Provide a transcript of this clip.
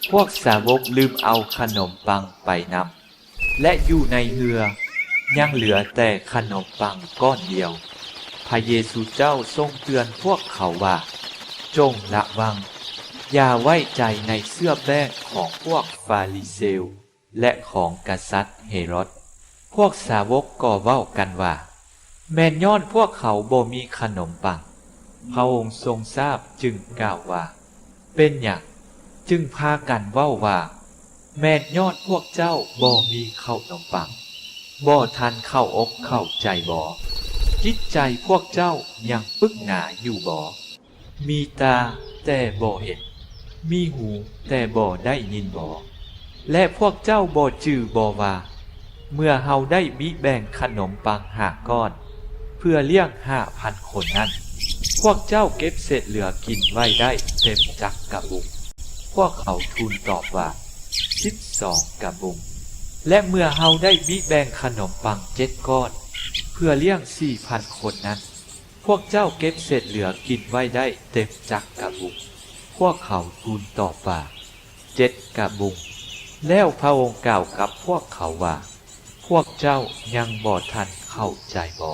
ພວກສາວົກລືມເອົາຂະໜົມປັງໄປນຳ ແລະ ຢູ່ໃນເຮືອຍັງເຫຼືອແຕ່ຂະໜົມປັງກ້ອນດຽວ. ພະເຢຊູເຈົ້າຊົງເຕືອນພວກເຂົາວ່າ, ຈົ່ງລະວັງ, ຢ່າໄວ້ໃຈໃນເສື້ອແປ້ງຂອງພວກຟາຣິເຊວ ແລະ ຂອງກະສັດເຮໂຣດ. ພວກສາວົກກໍເວົ້າກັນວ່າ, ແມ່ນຍ້ອນພວກເຂົາບໍ່ມີຂະໜົມປັງ. ພະອົງຊົງຊາບຈຶ່ງກ່າວວ່າ, ເປັນຫຍັງຈຶ່ງພາກັນເວົ້າວ່າ, ແມ່ນຍ້ອນພວກເຈົ້າບໍ່ມີເຂົ້າໜົມປັງ? ບໍ່ທັນເຂົ້າອົກເຂົ້າໃຈບໍ? ຈິດໃຈພວກເຈົ້າຍັງປຶກໜາຢູ່ບໍ? ມີຕາແຕ່ບໍ່ເຫັນ, ມີຫູແຕ່ບໍ່ໄດ້ຍິນບໍ? ແລະ ພວກເຈົ້າບໍ່ຈື່ບໍວ່າ, ເມື່ອເຮົາໄດ້ບິແບ່ງຂະໜົມປັງຫ້າກ້ອນ ເພື່ອລ້ຽງຫ້າພັນຄົນນັ້ນ, ພວກເຈົ້າເກັບເສດເຫຼືອກິນໄວ້ໄດ້ເຕັມຈັກກະບຸງ? ພວກເຂົາທູນຕອບວ່າ, ສິບສອງກະບຸງ. ແລະ ເມື່ອເຮົາໄດ້ບິແບ່ງຂະໜົມປັງເຈັດກ້ອນ ເພື່ອລ້ຽງສີ່ພັນຄົນນັ້ນ, ພວກເຈົ້າເກັບເສດເຫຼືອກິນໄວ້ໄດ້ເຕັມຈັກກະບຸງ? ພວກເຂົາທູນຕອບວ່າ, ເຈັດກະບຸງ. ແລ້ວພະອົງກ່າວກັບພວກເຂົາວ່າ, ພວກເຈົ້າຍັງບໍ່ທັນເຂົ້າໃຈບໍ?